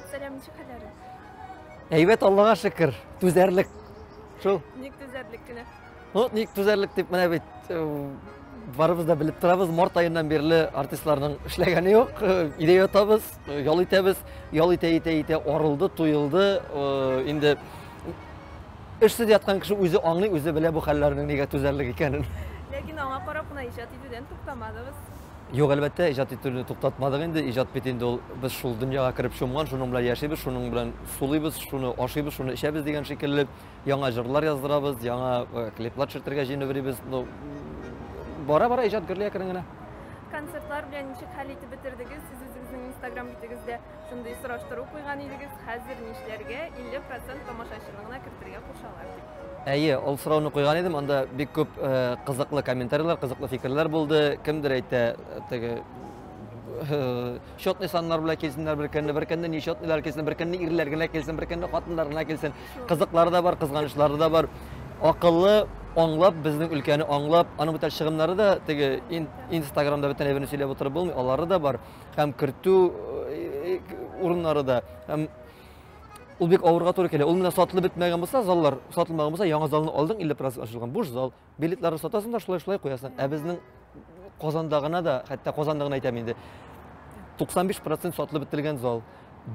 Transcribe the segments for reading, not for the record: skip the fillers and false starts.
Рифат, сәлам, ничек хәлләрең? Әйбәт, Аллага шөкер, түзәрлек. Шул. Ник түзәрлек кенә? Ну, ник түзәрлек дип менә бит э, барыбыз да белеп торабыз, март аеннан бирле артистларның эшләгәне юк. Э, өйдә ятабыз, э, ял итәбез. Ял итә итә итә арылды, туелды. Инде эшсез яткан кеше үзе аңлый, үзе белә бу хәлләрнең нигә түзәрлек икәнен. Ләкин аңа карап кына иҗат итүдән туктамадыгыз. Юк, әлбәттә, иҗат итүне туктатмадык инде. Иҗат бит инде ул без шул дөньяга кереп чумган, шуның белән яшибез, шуның белән сулыйбыз, шуны ашыйбыз, шуны эчәбез дигән шикелле. Яңа җырлар яздырабыз, яңа э, клиплар төшертергә җыенып йөрибез. Ну, бара-бара иҗат гөрли әкрен генә. Концертлар белән ничек хәл итеп бетердегез? Сез үзегезнең Инстаграм битегездә шундый сораштыру куйган идегез. Хәзер нишләргә? 50% тамашачыны гына кертергә кушалар дип. Әйе, ул сорауны куйган идем, анда бик күп э, кызыклы комментарийлар, кызыклы фикерләр булды. Кемдер әйтә, э, теге э, счетный саннар белән килсеннәр бер көнне, бер көнне нечетныйлар килсен, бер көнне ирләр генә килсен, бер көнне хатыннар гына килсен. Кызыклары да бар, кызганычлары да бар. Акыллы, аңлап, безнең өлкәне аңлап, аның бит әле чыгымнары да теге Инстаграмда бөтен әйберне сөйләп утырып булмый, алары да бар. Һәм кертү урыннары да. Һәм ул бик авырга туры килә. Ул менә сатылып бетмәгән булса, заллар сатылмаган булса, яңа залны алдың, 50% ачылган буш зал. Билетларны сатасың да шулай-шулай куясың. Ә безнең Казанда гына да, хәтта Казанда гына әйтәм инде, 95% сатылып бетелгән зал.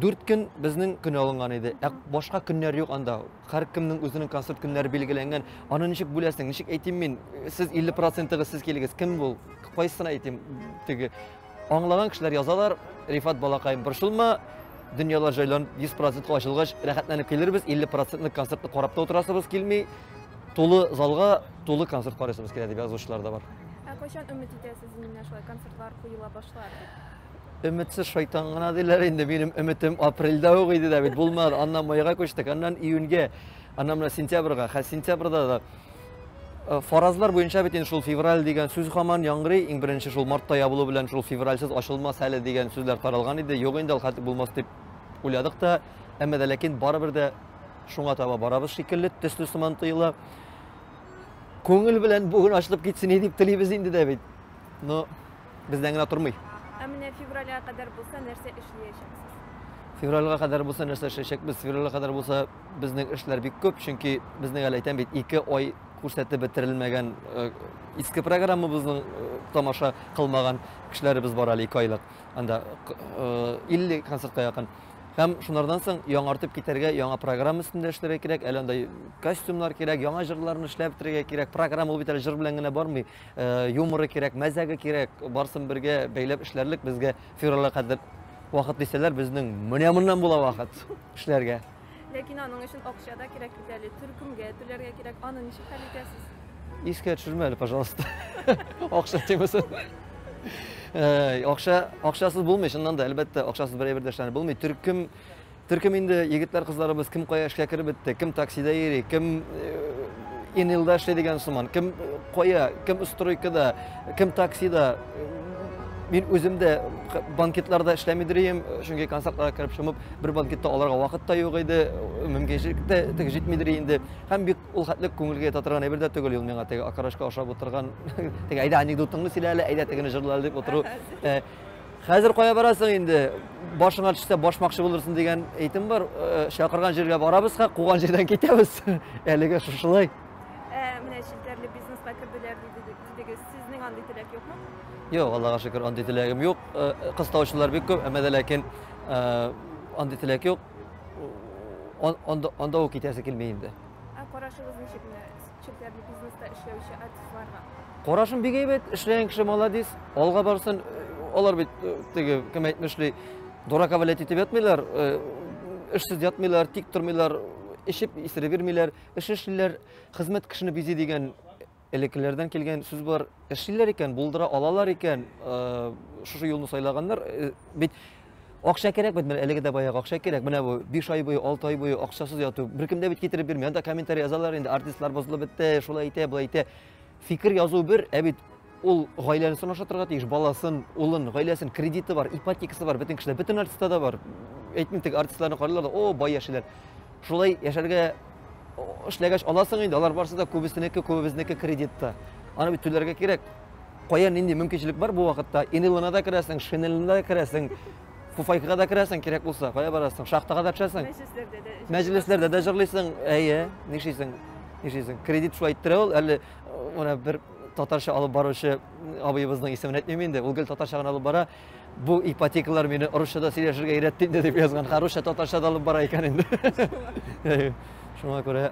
4 көн безнең көн алынган иде. Ә башка көннәр юк анда. Һәркемнең үзенең концерт көннәре билгеләнгән. Аны ничек бүләсең? Ничек әйтим мин? Сез 50%-ыгыз сез килегез. Кем бул? Кайсына әйтим? Теге Аңлаган кешеләр язалар, Рифат балакаем, борчылма, дөньялар җайланып 100%ка ачылгач, рәхәтләнеп килербез, 50%лык концертны карап та утырасыбыз килми, тулы залга тулы концерт карыйсыбыз килә дип язучылар да бар. Ә кайчан өмет итәсез инде менә шулай концертлар куела башлар дип? Өметсез шайтан гына диләр инде. Минем өметем апрельдә үк иде дә бит, булмады. Аннан майга күчтек, аннан июньгә, аннан менә сентябрьгә. Хәзер сентябрьдә да Э, фаразлар буенча бит инде шул февраль дигән сүз һаман яңгырый. Иң беренче шул мартта ябылу белән шул февральсез ачылмас әле дигән сүзләр таралган иде. Юк инде ул хәтле булмас дип уйладык та. Әмма дә ләкин барыбер дә шуңа таба барабыз шикелле, төсле сыман тоела. Күңел белән бүген ачылып китсен дип телибез инде дә бит. Но бездән генә тормый. Ә менә февральгә кадәр булса нәрсә эшләячәксез? Февральгә кадәр булса нәрсә эшләячәкбез? Февральгә кадәр булса безнең эшләр бик күп, чөнки безнең әле әйтәм бит, 2 ай күрсәтеп бетерелмәгән э, иске программабызның э, тамаша кылмаган кешеләребез бар әле 2 айлык. Анда 50 э, концертка якын. Һәм шунардан соң яңартып китәргә, яңа программа өстендә эшләргә кирәк, әле анда костюмнар кирәк, яңа җырларны эшләп бетерергә кирәк. Программа ул бит әле җыр белән генә бармый. Юморы кирәк, мәзәге кирәк, барсын бергә бәйләп эшләрлек безгә февральгә кадәр вакыт дисәләр, безнең менә моннан була вакыт эшләргә. Ләкин аның өчен акча да кирәк бит әле, төркемгә түләргә кирәк. Аны ничек хәл итәсез? Искә төшермә әле, пожалуйста. Акча темасын. Э, акча, акчасыз булмый, чыннан да, әлбәттә, акчасыз бер әйбер дә эшләнеп булмый. Төркем, төркем инде егетләр, кызларыбыз кем кая эшкә кереп бетте, кем таксида йөри, кем э, Энелда эшли дигән сыман, кем э, кая, кем стройкада, кем таксида. Мин үзем дә банкетларда эшләмидер идем, чөнки концертларга кереп чумып, бер банкетта аларга вакыт та юк иде, мөмкинчелек тә теге җитмидер инде. Һәм бик ул хәтле күңелгә ята торган әйбер дә түгел ул миңа теге окрошка ашап утырган, теге әйдә анекдотыңны сөйлә әле, әйдә тегене җырла әле дип утыру. Э, хәзер кая барасың инде? Башыңа төшсә башмакчы булырсың дигән әйтем бар. Э, чакырган җиргә барабыз ха, куган җирдән китәбез. Әлегә шушылай. Ә, менә челтәрле бизнеска керделәр дидегез. Сезнең андый теләк юкмы? Юк, Аллага шөкер, андый теләгем юк. Э, кыстаучылар бик күп, әмма дә ләкин э, андый теләк юк. Анда, анда ук китәсе килми инде. Ә карашыгыз ничек менә челтәрле бизнеста эшләүче артистларга? Карашым бик әйбәт, эшләгән кеше молодец, алга барсын. Алар бит э, теге кем әйтмешли, дурака валять итеп ятмыйлар, эшсез ятмыйлар, тик тормыйлар, эчеп исереп йөрмиләр, эш эшлиләр, хезмәт кешене бизи дигән элеккеләрдән килгән сүз бар. Эшлиләр икән, булдыра алалар икән, э, шушы юлны сайлаганнар. Э, бит акча кирәк бит, менә әлеге дә баягы акча кирәк. Менә бу 5 ай буе, 6 ай буе акчасыз яту. Беркем дә бит китереп бирми. Анда комментарий язалар инде, артистлар бозылып бетте, шулай итә, болай итә. Фикер язу бер, ә бит ул гаиләсен ашатырга тиеш, баласын, улын, гаиләсен, кредиты бар, ипотекасы бар, бөтен кешедә, бөтен артистта да бар. Әйтмим, теге артистларны карыйлар да, о, бай яшиләр. Шулай яшәргә эшләгәч аласың инде, алар барысы да күбесенеке, күбебезнеке кредитта. Аны бит түләргә кирәк. Кая нинди мөмкинчелек бар бу вакытта? Инелына да керәсең, шинелына да керәсең, Фуфайкага да керәсең, кирәк булса, кая барасың? Шахтага да төшәсең. Мәҗлесләрдә дә. Мәҗлесләрдә дә җырлыйсың. Әйе, нишлисең? Нишлисең? Кредит шулай иттерә ул. Әле менә бер татарча алып баручы абыебызның исемен әйтмим инде. Ул гел татарча гына алып бара. Бу ипотекалар мине русча да сөйләшергә өйрәтте инде дип язган. Һәм русча татарча да алып бара икән инде. Шуңа күрә.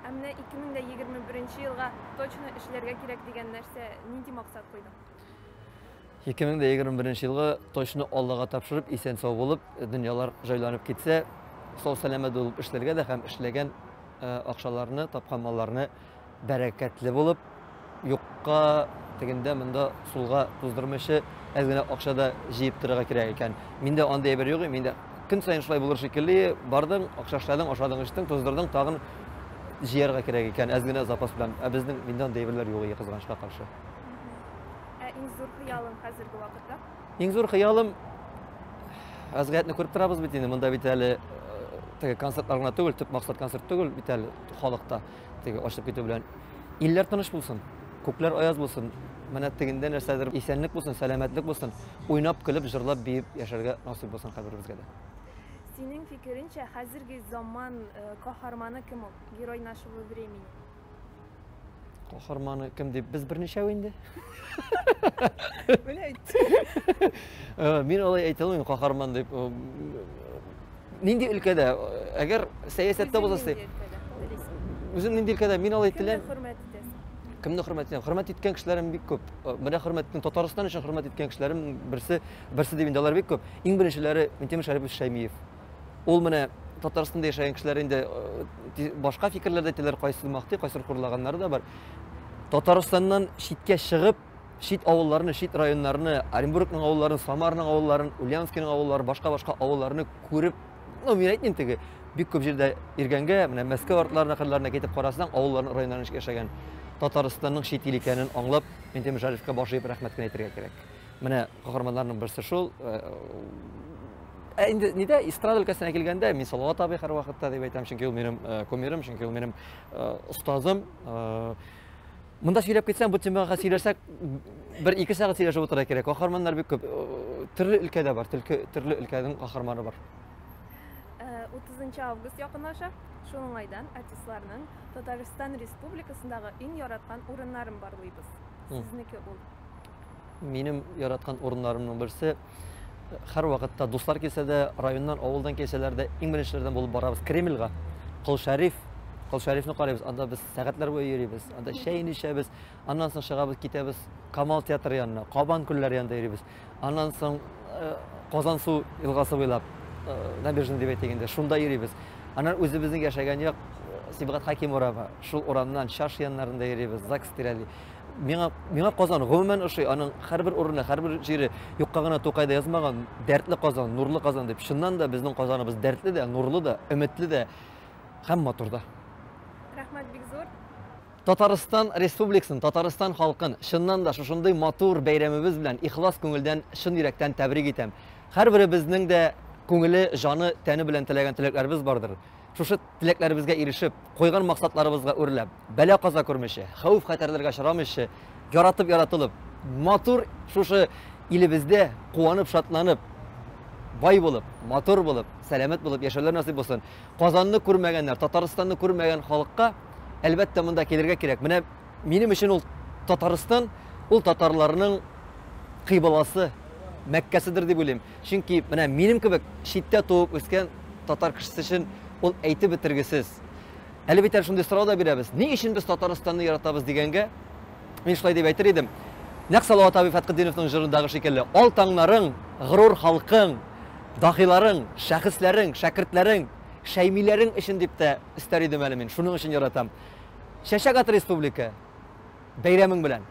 Ә менә 2021 елга точно эшләргә кирәк дигән нәрсә, нинди максат куйдың? 2021 елга точно Аллага тапшырып, исән-сау булып, дөньялар җайланып китсә, сау-сәламәт булып эшләргә дә һәм эшләгән акчаларны, тапкан малларны бәрәкәтле булып, юкка тегендә монда сулга туздырмыйча, әз генә акча да җыеп торырга кирәк икән. Миндә андый әйбер юк, миндә көн саен шулай булыр шикелле, бардың, акча эшләдең, ашадың, эчтең, туздырдың, тагын җыярга кирәк икән, әз генә запас белән. Ә безнең миндә андый әйберләр юк, кызганычка каршы. Ә иң зур хыялың хәзерге вакытта? Иң зур хыялым вазгыятьне күреп торабыз бит инде. Монда бит әле теге концертлар гына түгел, төп максат концерт түгел бит әле халыкта теге ачылып китү белән. Илләр тыныч булсын, күкләр аяз булсын. Менә тегендә нәрсәдер исәнлек булсын, сәламәтлек булсын. Уйнап, көлеп, җырлап, биеп яшәргә насыйп булсын һәрберебезгә дә. Синең фикереңчә, хәзерге заман каһарманы кем ул? Герой нашего времени. Каһарманы кем дип, без берничәү инде. Менә әйт. Мин алай әйтә алмыйм каһарман дип. Нинди өлкәдә? Әгәр сәясәттә булса, үзем нинди өлкәдә? Мин алай теләм. Кемне хөрмәт итәсең? Кемне хөрмәт итәм? Хөрмәт иткән кешеләрем бик күп. Менә хөрмәт иткән Татарстан өчен хөрмәт иткән кешеләрем берсе, берсе дип инде алар бик күп. Иң беренчеләре Минтимер Шәрипович Шәймиев. Ул менә Татарстанда яшәгән кешеләр инде башка фикерләр дә әйтәләр, кайсы мактый, кайсы хурлаганнары да бар. Татарстаннан читкә чыгып, чит авылларны, чит районнарны, Оренбургның авылларын, Самарның авылларын, Ульяновскийның авылларын, башка-башка авылларны күреп, ну, мин әйтмим теге, бик күп җирдә йөргәнгә, менә Мәскәү артларына, кырларына китеп карасаң, авылларның, районнарында ничек яшәгән Татарстанның чит ил икәнен аңлап, Минтимер Шәриповка баш иеп рәхмәт кенә әйтергә кирәк. Менә каһарманнарның берсе шул. Ә инде нидә эстрада өлкәсенә килгәндә, мин Салават абый һәрвакытта дип әйтәм, чөнки ул минем кумирым, чөнки ул минем остазым. Монда сөйләп китсәң, бу темага сөйләсәк, бер-ике сәгать сөйләшеп утырырга кирәк. Каһарманнар бик күп. Төрле өлкәдә бар, төрле өлкәнең каһарманы бар. 30 август якынлаша. Шул уңайдан артистларның Татарстан Республикасындагы иң яраткан урыннарын барлыйбыз. Сезнеке ул? Минем яраткан урыннарымның берсе, һәр вакытта дуслар килсә дә, районнан, авылдан килсәләр дә, иң беренчеләрдән булып барабыз Кремльгә. Кол Шәриф, Кол Шәрифне карыйбыз, анда без сәгатьләр буе йөрибез, анда чәйне эчәбез, аннан соң чыгабыз, китәбез Камал театры янына, Кабан күлләре янында йөрибез. Аннан соң Казансу елгасы буйлап, набережный дип әйтик инде, шунда йөрибез. Аннан үзебезнең яшәгән як Сибгат Хәким урамы, шул урамнан Чаш яннарында йөрибез, ЗАГС тирәли. Миңа, миңа Казан гомумән ошый, аның һәрбер урыны, һәрбер җире юкка гына Тукай да язмаган, дәртле Казан, нурлы Казан дип. Чыннан да безнең Казаныбыз дәртле дә, нурлы да, өметле дә һәм матур да. Рәхмәт бик зур. Татарстан Республикасын, Татарстан халкын чыннан да шушындый матур бәйрәмебез белән ихлас күңелдән, чын йөрәктән тәбрик итәм. Һәрберебезнең дә күңеле, җаны, тәне белән теләгән теләкләребез бардыр. Шушы теләкләребезгә ирешеп, куйган максатларыбызга үрләп, бәла-каза күрмичә, хәвеф-хәтәрләргә очрамыйча, яратып яратылып, матур шушы илебездә куанып, шатланып, бай булып, матур булып, сәламәт булып яшәүләр насыйп булсын. Казанны күрмәгәннәр, Татарстанны күрмәгән халыкка, әлбәттә, монда килергә кирәк. Менә минем өчен ул Татарстан, ул татарларның кыйбласы, Мәккәседер дип уйлыйм. Чөнки менә минем кебек читтә туып үскән татар кешесе өчен ул әйтеп бетергесез. Әле бит әле шундый сорау да бирәбез. Ни өчен без Татарстанны яратабыз дигәнгә, мин шулай дип әйтер идем. Нәкъ Салават абый Фәтхетдиновның җырындагы шикелле, ал таңнарың, горур халкың, дахиларың, шәхесләрең, шәкертләрең, шәймиләрең өчен дип тә өстәр идем әле мин. Шуның өчен яратам. Чәчәк ат республика, бәйрәмең белән.